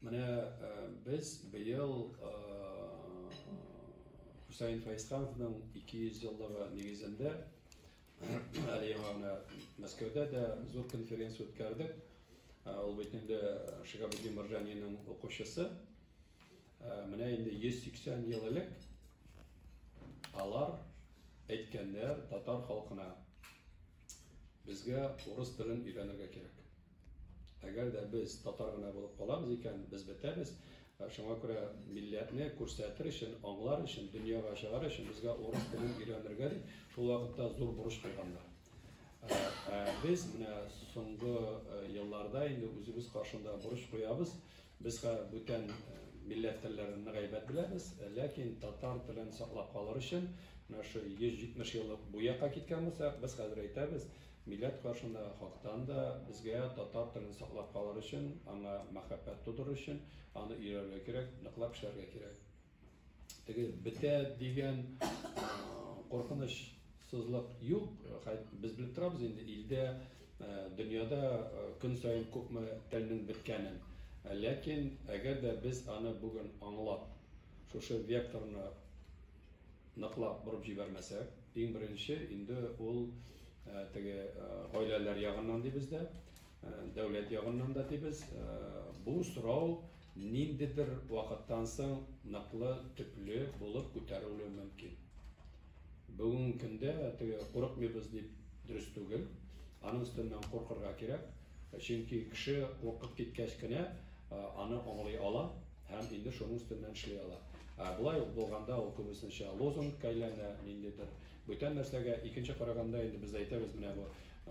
Менә без быел Хөсәен Фәйзхановның 200 еллыгы нигезендә әле яңа гына Мәскәүдә дә зур конференция үткәрдек. Ул бит инде Шиһабетдин Мәрҗаниның укучысы. Менә инде 180 ел элек алар әйткәннәр татар халкына: безгә урыс телен өйрәнергә кирәк. Әгәр дә без татар гына булып калабыз икән, без бетәбез. Шуңа күрә милләтне күрсәтер өчен, аңлар өчен, дөньяга чыгар өчен безгә урыс телен өйрәнергә дип, шул вакытта зур бурыч куйганнар. Ә без менә соңгы елларда инде үзебез каршында бурыч куябыз. Без бүтән милләт телләрен нык әйбәт беләбез, ләкин татар телен саклап калыр өчен менә шу 170 еллык бу якка киткән булсак, без хәзер әйтәбез, милләт каршында хактан да безгә татар телен саклап калыр өчен, аңа мәхәббәт тудырыр өчен аны өйрәнергә кирәк, ныклап эшләргә кирәк. Теге бетә дигән куркынычсызлык юк. Без белеп торабыз инде илдә, дөньяда көн саен күпме телнең беткәнен. Ләкин әгәр дә без аны бүген аңлап, шушы векторны ныклап борып җибәрмәсәк, иң беренче инде ул теге гаиләләр ягыннан дибез дә, дәүләт ягыннан да дибез, бу сорау ниндидер вакыттан соң ныклы, төпле булып күтәрелүе мөмкин. Бүгенге көндә теге курыкмыйбыз дип дөрес түгел. Аның өстеннән куркырга кирәк. Чөнки кеше куркып киткәч кенә аны аңлый ала һәм инде шуның өстеннән эшли ала. Ә болай ук булганда ул күбесенчә лозунгка әйләнә, ниндидер бүтән нәрсәгә. Икенче караганда инде без әйтәбез, менә бу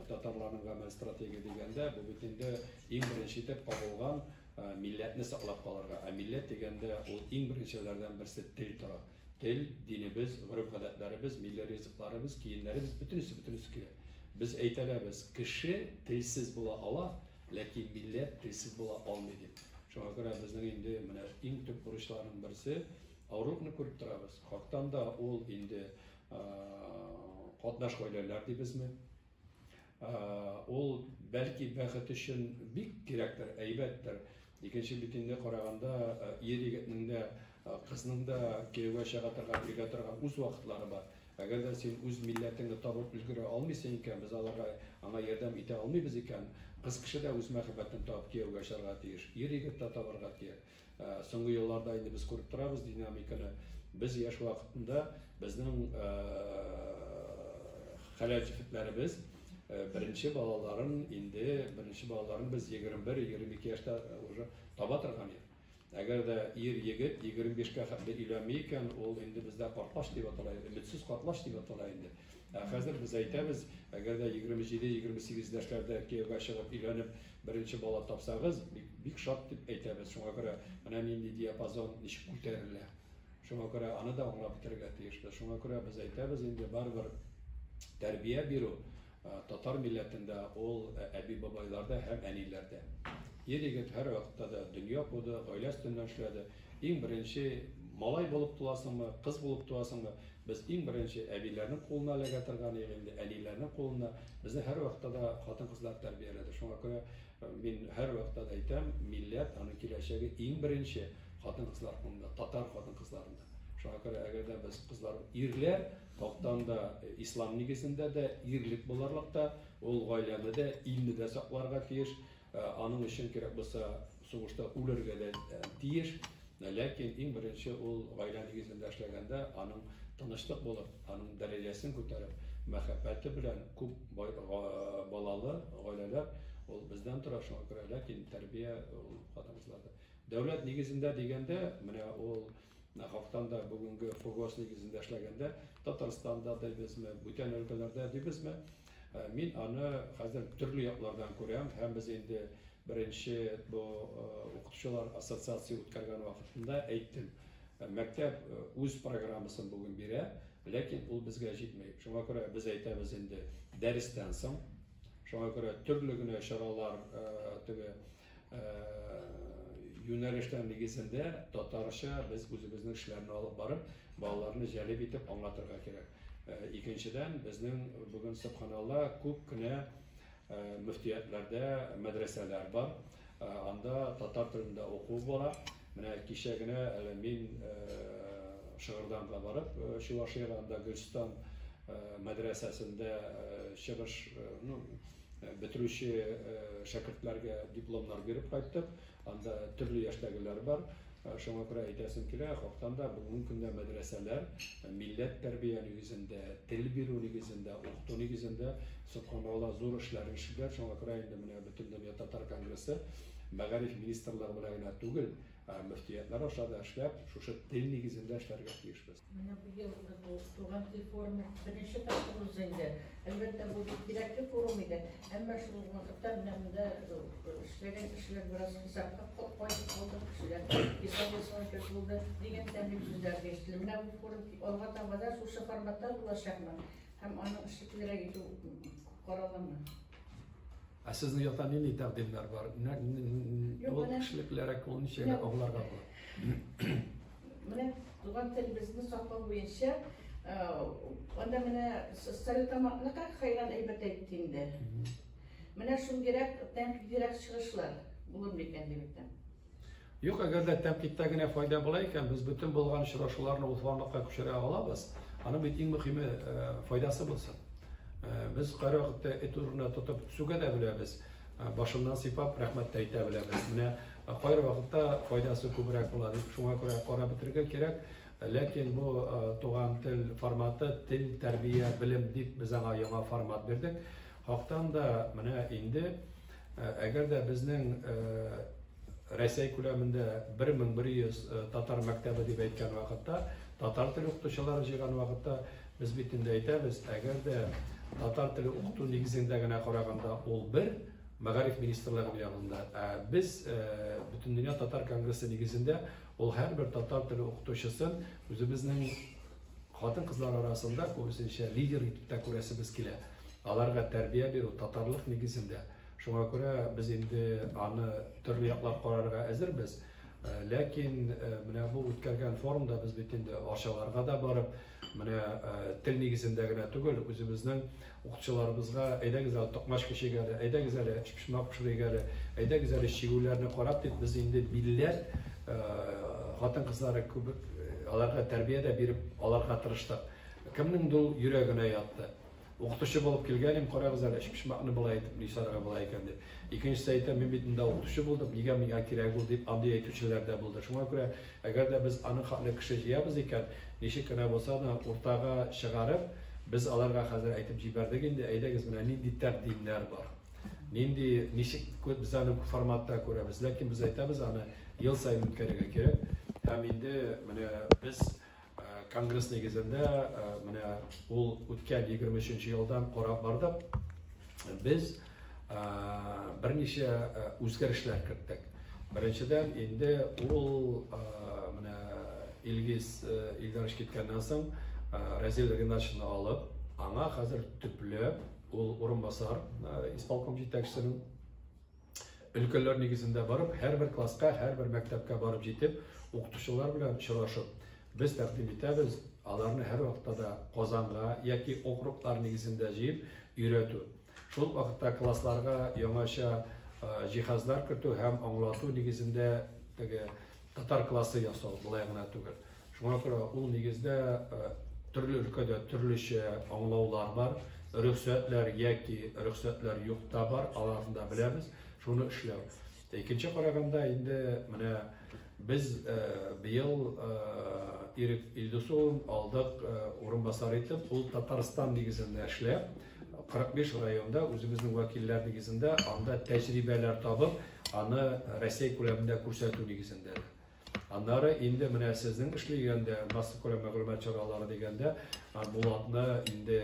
татарларның гамәл стратегия дигәндә, бу бит инде иң беренче итеп кагылган милләтне саклап калырга. Ә милләт дигәндә ул иң беренчеләрдән берсе тел тора. Тел, динебез, гореф-гадәтләребез, милли ризыкларыбыз, киемнәребез, бөтенесе, бөтенесе кирәк. Без әйтәләбез, кеше телсез була ала, ләкин милләт телсез була алмый дип. Шуңа күрә безнең инде менә иң төп бурычларның берсе, авырлыкны күреп торабыз. Хактан да ул инде катнаш гаиләләр дибезме? Ул бәлки бәхет өчен бик кирәктер, әйбәттер. Икенче бит инде караганда, ир егетнең дә, кызның да кияүгә чыга торган, өйгә торган үз вакытлары бар. Әгәр дә син үз милләтеңне табып өлгерә алмыйсың икән, без аларга аңа ярдәм итә алмыйбыз икән, кыз кеше дә үз мәхәббәтен табып кияүгә чыгарга тиеш, ир егет тә табарга кирәк. Соңгы елларда инде без күреп торабыз динамиканы. Без яшь вакытында безнең хәләл җефетләребез беренче балаларын инде беренче балаларын без 21-22 яшьтә уже таба торган идек. Әгәр дә ир егет 25-кә хәтле өйләнми икән, ул инде бездә картлач дип атала, өметсез картлач дип атала инде. Ә хәзер без әйтәбез, әгәр дә 27-28 яшьләрдә кияүгә чыгып өйләнеп беренче бала тапсагыз, бик, бик шат дип әйтәбез. Шуңа күрә менә нинди диапазон ничек күтәрелә. Шуңа күрә аны да аңлап бетерергә тиешбез. Шуңа күрә без әйтәбез инде барыбер тәрбия бирү татар милләтендә ул әби-бабайларда һәм әниләрдә. Ир егет һәр вакытта да дөнья куды, гаилә өстеннән эшләде. Иң беренче малай булып туасыңмы, кыз булып туасыңмы, без иң беренче әбиләрнең кулына эләгә торган идек инде, әниләрнең кулына. Безне һәрвакытта да хатын-кызлар тәрбияләде. Шуңа күрә мин һәрвакытта да әйтәм, милләт, аның киләчәге иң беренче хатын-кызлар кулында, татар хатын-кызларында. Шуңа күрә әгәр дә без кызлар, ирләр хактан да ислам нигезендә дә ирлек буларлык та, ул гаиләне дә, илне дә сакларга тиеш. Аның өчен кирәк булса сугышта үлергә дә тиеш. Ләкин иң беренче ул гаилә нигезендә эшләгәндә аның тынычлык булып, аның дәрәҗәсен күтәреп, мәхәббәте белән күп балалы гаиләләр ул бездән тора, шуңа күрә ләкин тәрбия ул хатын-кызларда. Дәүләт нигезендә дигәндә, менә ул хактан да бүгенге ФГОС нигезендә эшләгәндә, Татарстанда дибезме, бүтән өлкәләрдә дибезме, мин аны хәзер төрле яклардан күрәм һәм без инде беренче бу укытучылар ассоциация үткәргән вакытында әйттем. Мәктәп үз программасын бүген бирә, ләкин ул безгә җитми. Шуңа күрә без әйтәбез инде дәрестән соң. Шуңа күрә төрле генә чаралар теге юнәлешләр нигезендә татарча без үзебезнең эшләрне алып барып, балаларны җәлеп итеп аңлатырга кирәк. Икенчедән, безнең бүген, сөбханалла, күп кенә мөфтиятләрдә мәдрәсәләр бар. Анда татар телендә уку бара. Менә кичә генә әле мин Шыгырданга барып, Чувашиягә, анда Гөлстан мәдрәсәсендә чыгыш, ну, бетерүче шәкертләргә дипломнар биреп кайттык. Анда төрле яшьтәгеләр бар. Шуңа күрә әйтәсем килә, хактан да бүгенге көндә мәдрәсәләр милләт тәрбия нигезендә, тел бирү нигезендә, укыту нигезендә, сөбханалла, зур эшләр эшлиләр. Шуңа күрә инде менә Бөтендөнья татар конгрессы мәгариф министрлыгы белән генә түгел, мөфтиятләр аша да эшләп, шушы тел нигезендә эшләргә тиешбез. Менә быел бу туган тел форумы беренче тапкыр узды инде. Әлбәттә, бу бик кирәкле форум иде. Әмма шул ук вакытта менә монда эшләгән кешеләр бераз хисапка кайтып калды, кешеләр хисап ясаган кебек булды дигән тәнкыйть сүзләр дә ишетелде. Менә бу форум алга таба да шушы форматта булачакмы? Һәм аны эшлеклерәк итү караламы? Ә сезнең якта нинди тәкъдимнәр бар? Ул эшлеклерәк ул ничек аңларга була? Менә туган телебезне саклау буенча анда менә Стәрлетамакныкы хәйран әйбәт әйтте инде. Менә шундыйрак тәнкыйтьлерәк чыгышлар булыр микән дип әйтәм. Юк, әгәр дә тәнкыйтьтә генә файда була икән, без бөтен булган очрашуларны ул форматка күчерә алабыз. Аның бит иң мөһиме файдасы булсын. Без кайвакытта эт урынына тотып сүгә дә беләбез, башыннан сыйпап рәхмәт тә әйтә беләбез. Менә кайвакытта файдасы күбрәк була дип, шуңа күрә карап бетерергә кирәк. Ләкин бу туган тел форматы, тел, тәрбия, белем дип без аңа яңа формат бирдек. Хактан да менә инде әгәр дә безнең Рәсәй күләмендә 1100 татар мәктәбе дип әйткән вакытта, татар теле укытучылары җыйган вакытта без бит инде әйтәбез, әгәр дә татар теле укыту нигезендә генә караганда ул бер мәгариф министрлыгы ягында, ә без Бөтендөнья татар конгрессы нигезендә ул һәрбер татар теле укытучысын үзебезнең хатын-кызлар арасында күбесенчә лидер итеп тә күрәсебез килә. Аларга тәрбия бирү татарлык нигезендә. Шуңа күрә без инде аны төрле яклап карарга әзербез. Ләкин менә бу үткәргән форумда без бит инде Арчаларга да барып, менә тел нигезендә генә түгел, үзебезнең укытучыларыбызга әйдәгез әле токмач пешик әле, әйдәгез әле өчпочмак пешерик әле, әйдәгез әле чигүләрне карап дип без инде милләт хатын-кызлары күбек аларга тәрбия дә биреп аларга тырыштык. Кемнеңдер ул йөрәгенә ятты. Укытучы булып килгән идем, карагыз әле, өчпочмакны болай итеп нисарга була икән дип. Икенчесе әйтә, мин бит монда укытучы булдым, нигә миңа кирәк ул дип, андый әйтүчеләр дә булды. Шуңа күрә, әгәр дә без аның хәтле кеше җыябыз икән, ничек кенә булса да уртага чыгарып, без аларга хәзер әйтеп җибәрдек инде, әйдәгез, менә нинди тәкъдимнәр бар. Нинди, ничек без аны форматта күрәбез. Ләкин без әйтәбез, аны ел саен үткәрергә кирәк. Һәм инде менә без Конгресс нигезендә менә ул үткән 23 елдан карап бардык. Без берничә үзгәрешләр керттек. Беренчедән, инде ул менә Илгиз Илдарович киткәннән соң Разил Ринатовичны алып, аңа хәзер төпле ул урынбасар исполком җитәкчесенең өлкәләр нигезендә барып, һәрбер класска, һәрбер мәктәпкә барып җитеп, укытучылар белән очрашып, без тәкъдим итәбез, аларны һәрвакытта да Казанга яки округлар нигезендә җыеп өйрәтү. Шул вакытта классларга яңача җиһазлар кертү һәм аңлату нигезендә теге татар классы ясау, болай гына түгел. Шуңа күрә ул нигездә төрле өлкәдә төрлечә аңлаулар бар, рөхсәтләр яки рөхсәтләр юк та бар, аларны да беләбез, шуны эшләү. Икенче караганда инде менә без быел Ирек Илдус улын алдык урынбасар итеп, ул Татарстан нигезендә эшләп, 45 районда үзебезнең вәкилләр нигезендә анда тәҗрибәләр табып, аны Россия күләмендә күрсәтү нигезендә. Аннары инде менә сезнең эшләгәндә, массакүләм мәгълүмат чаралары дигәндә, Булатны инде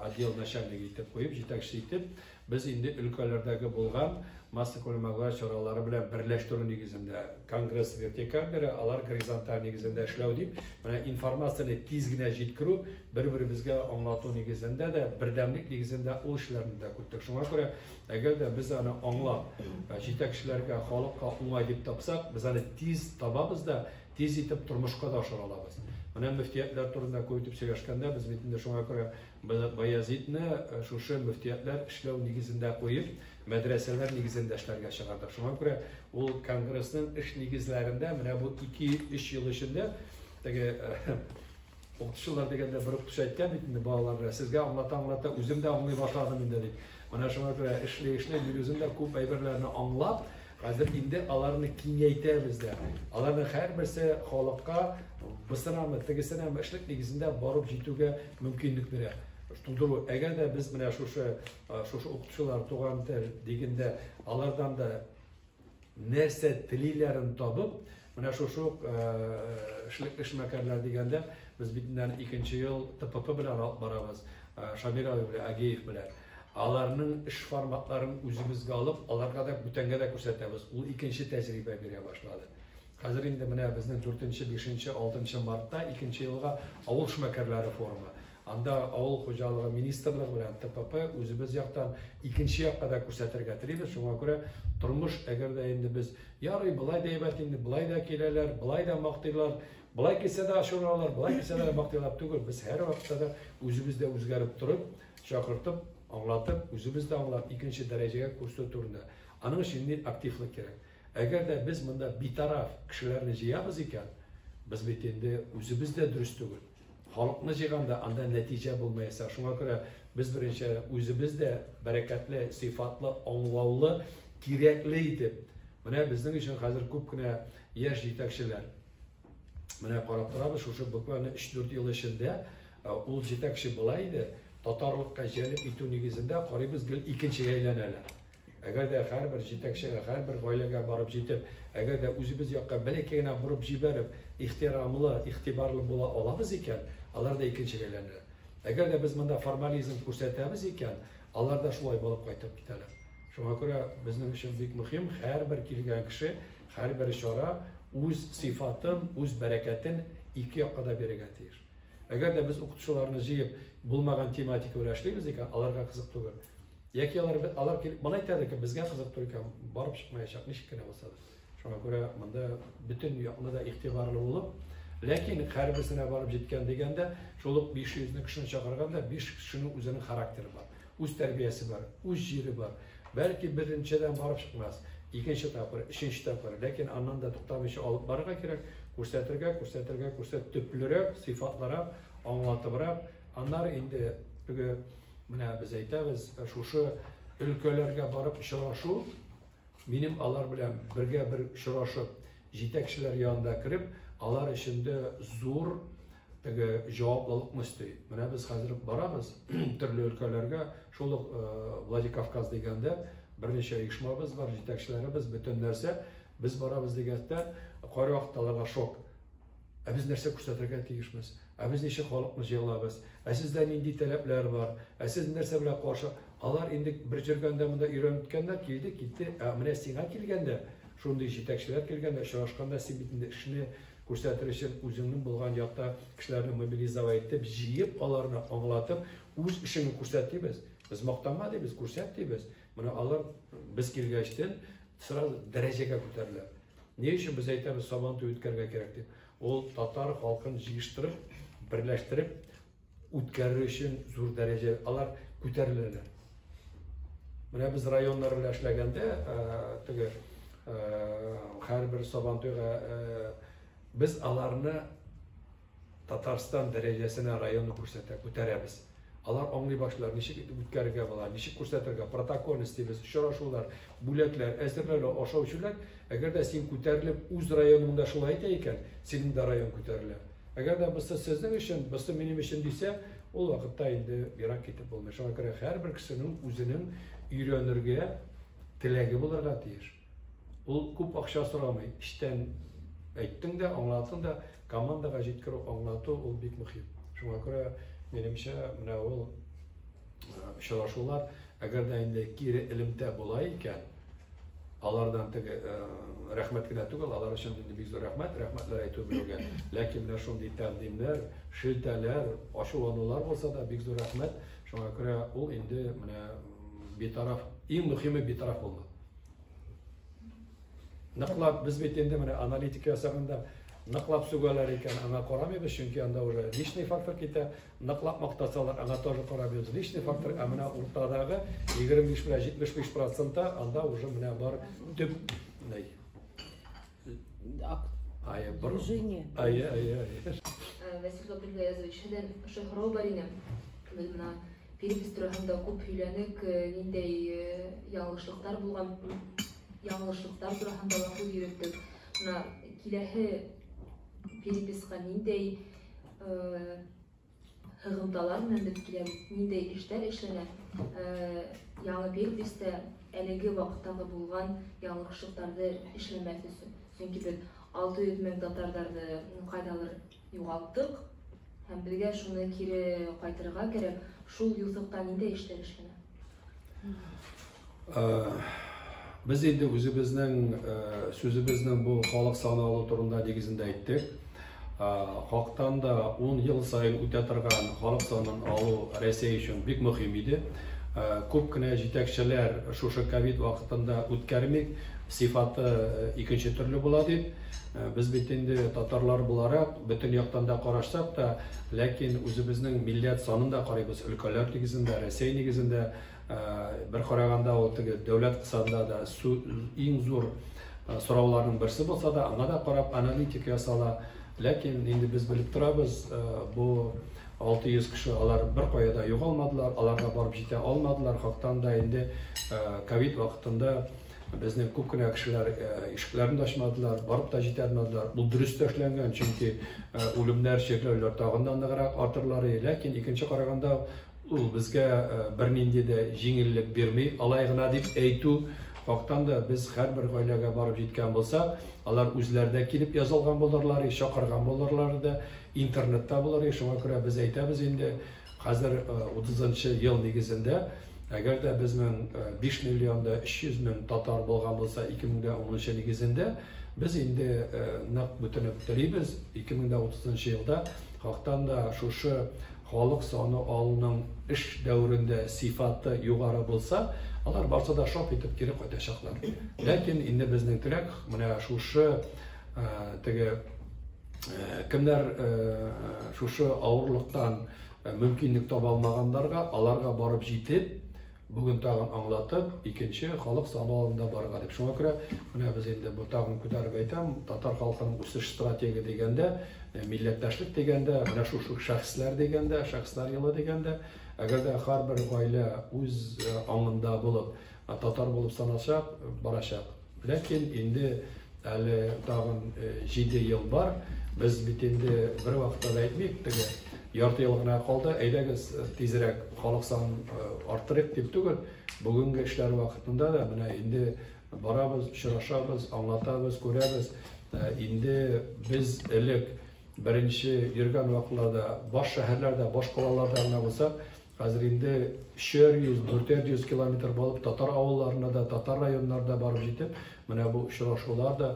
отдел начальнигы итеп куеп, җитәкче итеп, без инде өлкәләрдәге булган массакүләм мәгълүмат чаралары белән берләштерү нигезендә, конгресс вертикаль бирә, алар горизонталь нигезендә эшләү дип, менә информацияне тиз генә җиткерү, бер-беребезгә аңлату нигезендә дә, бердәмлек нигезендә ул эшләрне дә көттек. Шуңа күрә, әгәр дә без аны аңлап, җитәкчеләргә, халыкка уңай дип тапсак, без аны тиз табабыз да, тиз итеп тормышка да ашыра алабыз. Менә мөфтиятләр турында күп итеп сөйләшкәндә, без бит инде шуңа күрә Баязитны шушы мөфтиятләр эшләү нигезендә куеп, мәдрәсәләр нигезендә эшләргә чыгардык. Шуңа күрә ул конгрессның эш нигезләрендә менә бу 2-3 ел эчендә теге укытучылар дигәндә бер укытучы әйткән бит инде балаларга, сезгә аңлата-аңлата үзем дә аңлый башладым инде дип. Менә шуңа күрә эшли-эшли мин үзем дә күп әйберләрне аңлап, хәзер инде аларны киңәйтәбез дә. Аларның һәрберсе халыкка бысынамы, тегесенәме эшлек нигезендә барып җитүгә мөмкинлек бирә. Тудыру. Әгәр дә без менә шушы шушы укытучылар туган тел дигәндә алардан да нәрсә телиләрен табып, менә шушы ук эшлекле эшмәкәрләр дигәндә без бит инде икенче ел ТПП белән алып барабыз, Шамил абый белән, Агеев белән. Аларның эш форматларын үзебезгә алып, аларга да бүтәнгә дә күрсәтәбез. Ул икенче тәҗрибә бирә башлады. Хәзер инде менә безнең 4, 5, 6 мартта икенче елга авыл эшмәкәрләре форумы. Анда авыл хуҗалыгы министрлыгы белән ТПП үзебез яктан икенче якка да күрсәтергә телибез. Шуңа күрә тормыш, әгәр дә инде без ярый, былай да әйбәт инде, былай да киләләр, былай да мактыйлар, былай килсә дә ачуланалар, былай килсә дә мактыйлар түгел. Без һәрвакытта да үзебез дә үзгәреп торып, чакыртып, аңлатып, үзебез дә аңлап, икенче дәрәҗәгә күрсәтү турында. Аның өчен инде активлык кирәк. Әгәр дә без монда битараф кешеләрне җыябыз икән, без бит инде үзебез дә дөрес түгел. Халыкны җыйганда анда нәтиҗә булмаячак. Шуңа күрә без беренче үзебез дә бәрәкәтле, сыйфатлы, аңлаулы, кирәкле итеп. Менә безнең өчен хәзер күп кенә яшь җитәкчеләр. Менә карап торабыз, шушы буквально 3-4 ел эчендә ул җитәкче була иде, татарлыкка җәлеп итү нигезендә карыйбыз, гел икенчегә әйләнәләр. Әгәр дә һәрбер җитәкчегә, һәрбер гаиләгә барып җитеп, әгәр дә үзебез якка бәләкәй генә борып җибәреп, ихтирамлы, игътибарлы була алабыз икән, алар да икенчегә әйләнә. Әгәр дә без монда формализм күрсәтәбез икән, алар да шулай булып кайтып китәләр. Шуңа күрә безнең өчен бик мөһим һәрбер килгән кеше, һәрбер чара үз сыйфатын, үз бәрәкәтен ике якка да бирергә тиеш. Әгәр дә без укытучыларны җыеп, булмаган тематика белән эшлибез икән, аларга кызык түгел. Яки алар килеп моны әйтәләр икән, безгә кызык түгел икән, барып чыкмаячак, ничек кенә булса да. Шуңа күрә монда бөтен якны да игътибарлы булып, ләкин һәрберсенә барып җиткән дигәндә, шул ук 500 кешене чакырганда, 5 кешенең үзенең характеры бар, үз тәрбиясе бар, үз җире бар. Бәлки беренчедән барып чыкмас, икенче тапкыр, өченче тапкыр, ләкин аннан да туктамыйча алып барырга кирәк, күрсәтергә, күрсәтергә, күрсәт төплерәк, сыйфатлырак, аңлатыбрак. Аннары инде теге менә без әйтәбез, шушы өлкәләргә барып очрашу, минем алар белән бергә бер очрашып, җитәкчеләр янында кереп, алар өчен дә зур теге җаваплылыкны өсти. Менә без хәзер барабыз төрле өлкәләргә, шул ук Владикавказ дигәндә берничә оешмабыз бар, җитәкчеләребез, бөтен нәрсә. Без барабыз дигәндә, кайвакытта аларга шок. Ә без нәрсә күрсәтергә тиешбез? Ә без ничек халыкны җыялабыз? Ә сездә нинди таләпләр бар? Ә сез нәрсә белән каршы? Алар инде бер җөргәндә монда өйрәнеп беткәннәр, килде, китте. Ә менә сиңа килгәндә, шундый җитәкчеләр килгәндә, очрашканда син бит инде эшне күрсәтер өчен үзеңнең булган якта кешеләрне мобилизовать итеп, җыеп, аларны аңлатып, үз эшеңне күрсәт дибез. Без мактанма дибез, күрсәт дибез. Менә алар без килгәчтен сразу дәрәҗәгә күтәрелә. Ни өчен без әйтәбез Сабан туе үткәрергә кирәк дип? Ул татар халкын җыештырып, берләштереп үткәрер өчен зур дәрәҗә алар күтәреләләр. Менә без районнар белән эшләгәндә, теге һәрбер Сабан туйга без аларны Татарстан дәрәҗәсенә районны күрсәтә, күтәрәбез. Алар аңлый башлар, ничек итеп үткәрергә була, ничек күрсәтергә, протокол эшлибез, очрашулар, бүләкләр, әзерләүләр, ашау-эчүләр. Әгәр дә син күтәрелеп үз районыңда шулай әйтә икән, синең дә район күтәрелә. Әгәр дә бусы сезнең өчен, бусы минем өчен дисә, ул вакытта инде ерак китеп булмый. Шуңа күрә һәрбер кешенең үзенең өйрәнергә теләге булырга тиеш. Ул күп акча сорамый. Эчтән әйттең дә, аңлаттың да, командага җиткерү, аңлату ул бик мөһим. Шуңа күрә минемчә менә ул очрашулар, әгәр дә инде кире элемтә була икән, алардан теге рәхмәт кенә түгел, алар өчен инде бик зур рәхмәт, рәхмәтләр әйтү белүгә. Ләкин менә шундый тәкъдимнәр, шелтәләр, ачуланулар булса да бик зур рәхмәт. Шуңа күрә ул инде менә битараф, иң мөһиме битараф булма. Ныклап без бит инде менә аналитика ясаганда Ныклап сүгәләр икән, аңа карамыйбыз, чөнки анда уже личный фактор китә. Ныклап мактасалар, аңа тоже карамыйбыз. Личный фактор, ә менә уртадагы 25 белән 75 процентта анда уже менә бар төп ни. Ай, бер. Движение. Ай, ай, ай. Васил Габдулгаязович, һеҙҙән ошо һорау бар ине. Беҙ бына перепись тураһында күп һөйләнек, ниндәй яңылышлыҡтар булған, яңылышлыҡтар тураһында ла һүҙ йөрөттөк. Бына киләһе переписҡа ниндәй һығымталар менән беҙ киләбеҙ, ниндәй эштәр эшләнә? Яңы перепистә әлеге ваҡыттағы булған яңылышлыҡтарҙы эшләмәҫ өсөн. Сөнки беҙ 600 мең татарҙарҙы ҡайҙалыр юғалттыҡ һәм беҙгә шуны кире ҡайтарырға кәрәк. Шул юҫыҡта ниндәй эштәр эшләнә? Без инде үзебезнең сүзебезнең бу халык саны алу турында нигезендә әйттек. Хактан да 10 ел сайын үтә торган халык санын алу Рәсәй өчен бик мөһим иде. Күп кенә җитәкчеләр шушы ковид вакытында үткәрмик, сифаты икенче төрле була дип. Без бит инде татарлар буларак бөтен яктан да карашсак та, ләкин үзебезнең милләт санын да карыйбыз, өлкәләр нигезендә, Рәсәй нигезендә. Бер караганда ул теге дәүләт кысасында да иң зур сорауларның берсе булса да, аңа да карап аналитика ясала. Ләкин инде без белеп торабыз, бу 600 кеше алар бер кая да югалмадылар, аларга барып җитә алмадылар. Хактан да инде ковид вакытында безнең күп кенә кешеләр ишекләрен дә ачмадылар, барып та җитә алмадылар. Бу дөрес тә эшләнгән, чөнки үлемнәр, чирләүләр тагын да ныграк артырлар. Ләкин икенче караганда ул безгә бернинди дә җиңеллек бирми. Алай гына дип әйтү, хактан да без һәрбер гаиләгә барып җиткән булсак, алар үзләре дә килеп язылган булырлар, чакырган булырлар да, интернетта булыр. Шуңа күрә без әйтәбез инде, хәзер 30 ел нигезендә, әгәр дә безнең 5 миллионда 300 мең татар булган булса, 2010 нигезендә, без инде нык бөтенеп телибез, 2030 елда хактан да шушы халык саны алуның эш дәверендә сифаты югары булса, алар барсы да шап итеп кире кайтачаклар. Ләкин инде безнең теләк менә шушы теге кемнәр шушы авырлыктан мөмкинлек таба алмаганнарга, аларга барып җитеп, бүген тагын аңлатып, икенче халык саны алуында барырга дип. Шуңа күрә менә без инде бу тагын күтәреп әйтәм, татар халкының үсеш стратегия дигәндә, милләттәшлек дигәндә, менә шушы шәхесләр дигәндә, шәхесләр елы дигәндә, әгәр дә һәрбер гаилә үз аңында булып, татар булып саналсак, барачак. Ләкин инде әле тагын 7 ел бар. Без бит инде бер вакытта да әйтмик, теге ярты ел гына калды, әйдәгез тизрәк халык санын арттырыйк дип түгел. Бүгенге эшләр вакытында да менә инде барабыз, очрашабыз, аңлатабыз, күрәбез. Инде без элек беренче йөргән вакытларда баш шәһәрләрдә, баш калаларда гына булсак, хәзер инде 300, 400 километр булып татар авылларына да, татар районнарына барып җитеп, менә бу очрашулар да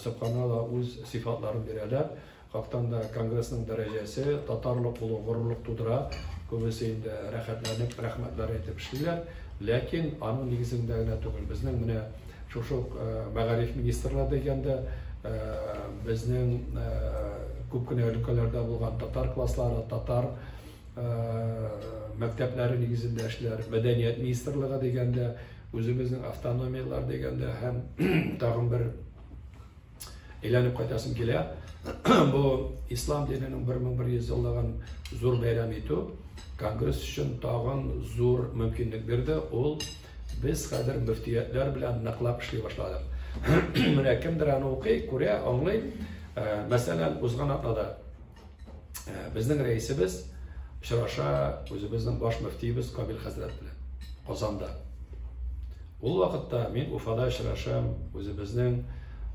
сөбханалла үз сифатларын бирәләр. Хактан да конгрессның дәрәҗәсе татарлык булу горурлык тудыра. Күбесе инде рәхәтләнеп, рәхмәтләр әйтеп эшлиләр. Ләкин аның нигезендә генә түгел. Безнең менә шушы ук мәгариф министрлары дигәндә, безнең күп кенә өлкәләрдә булган татар класслары, татар мәктәпләре нигезендә эшләр, мәдәният министрлыгы дигәндә, үзебезнең автономияләр дигәндә һәм тагын бер әйләнеп кайтасым килә. Бу ислам диненең 1100 еллыгын зур бәйрәм итү конгресс өчен тагын зур мөмкинлек бирде. Ул без хәзер мөфтиятләр белән ныклап эшли башладык. Менә кемдер аны укый, күрә, аңлый. Мәсәлән, узган атнада безнең рәисебез очраша үзебезнең баш мөфтиебез Камил хәзрәт белән Казанда. Ул вакытта мин Уфада очрашам үзебезнең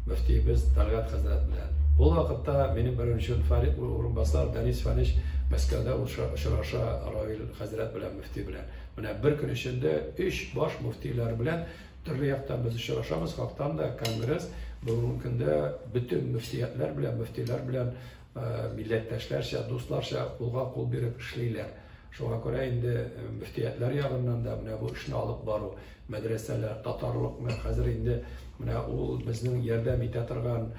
мөфтиебез Тәлгать хәзрәт белән. Ул вакытта минем беренче Фарид урынбасар Данис Фанич Мәскәүдә очраша Равил хәзрәт белән, мөфти белән. Менә бер көн эчендә 3 баш мөфтиләр белән төрле яктан без очрашабыз. Хактан да конгресс бүгенге көндә бөтен мөфтиятләр белән, мөфтиләр белән милләттәшләрчә, дусларча кулга кул биреп эшлиләр. Шуңа күрә инде мөфтиятләр ягыннан да менә бу эшне алып бару, мәдрәсәләр, татарлыкны хәзер инде Менә ул безнең ярдәм итә торган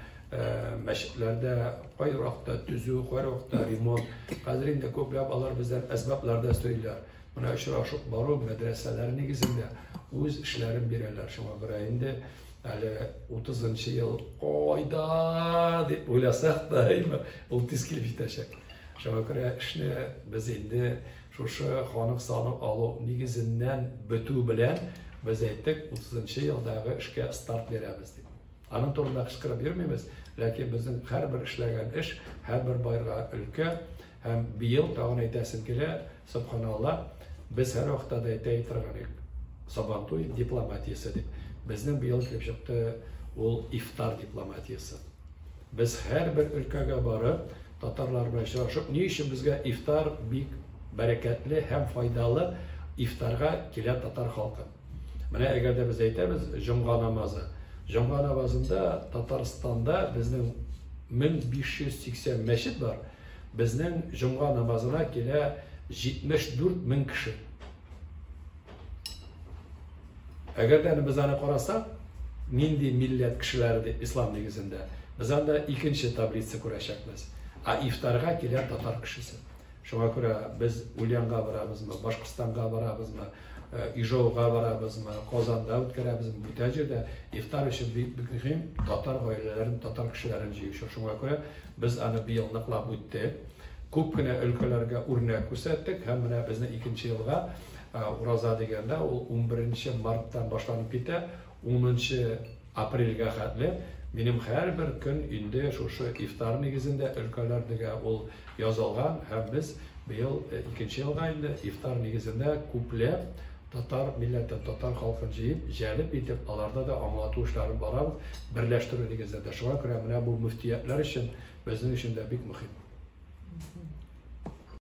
мәчетләрдә кайвакытта төзү, кайвакытта ремонт. Хәзер инде күпләп алар бездән әсбаплар да сорыйлар. Менә очрашып бару мәдрәсәләр нигезендә үз эшләрен бирәләр. Шуңа күрә инде әле 30 ел кайда дип уйласак та, ул тиз килеп җитәчәк. Шуңа күрә эшне без инде шушы халык саны алу нигезеннән бетү белән без әйттек, 30 елдагы эшкә старт бирәбез дип. Аның турында кычкырып йөрмибез, ләкин безнең һәрбер эшләгән эш, һәрбер байга өлкә һәм быел тагын әйтәсем килә, субханалла, без һәрвакытта да әйтә торган идек, Сабантуй дипломатиясе дип. Безнең быел килеп чыкты ул ифтар дипломатиясе. Без һәрбер өлкәгә барып, татарлар белән очрашып, ни өчен безгә ифтар бик бәрәкәтле һәм файдалы, ифтарга килә татар халкы. Менә әгәр дә без әйтәбез җомга намазы. Җомга намазында Татарстанда безнең 1580 мәчет бар. Безнең җомга намазына килә 74 мең кеше. Әгәр дә без аны карасак, нинди милләт кешеләре дип ислам нигезендә, без анда икенче таблица күрәчәкбез. Ә ифтарга килә татар кешесе. Шуңа күрә без Ульянга барабызмы, Башкортстанга барабызмы, Ижауга барабызмы, Казанда үткәрәбезме, бүтән җирдә ифтар өчен бик мөһим татар гаиләләрен, татар кешеләрен җыю. Шуңа күрә без аны быел ныклап үттек. Күп кенә өлкәләргә үрнәк күрсәттек һәм менә безнең икенче елга ураза дигәндә ул 11 марттан башланып китә, 10 апрельгә хәтле минем һәрбер көн инде шушы ифтар нигезендә өлкәләрдәге ул язылган һәм без быел икенче елга инде ифтар нигезендә күпләп татар милләтен, татар халкын җыеп, җәлеп итеп, аларда да аңлату эшләрен барабыз, берләштерү нигезендә. Шуңа күрә менә бу мөфтиятләр өчен, безнең өчен дә бик мөһим.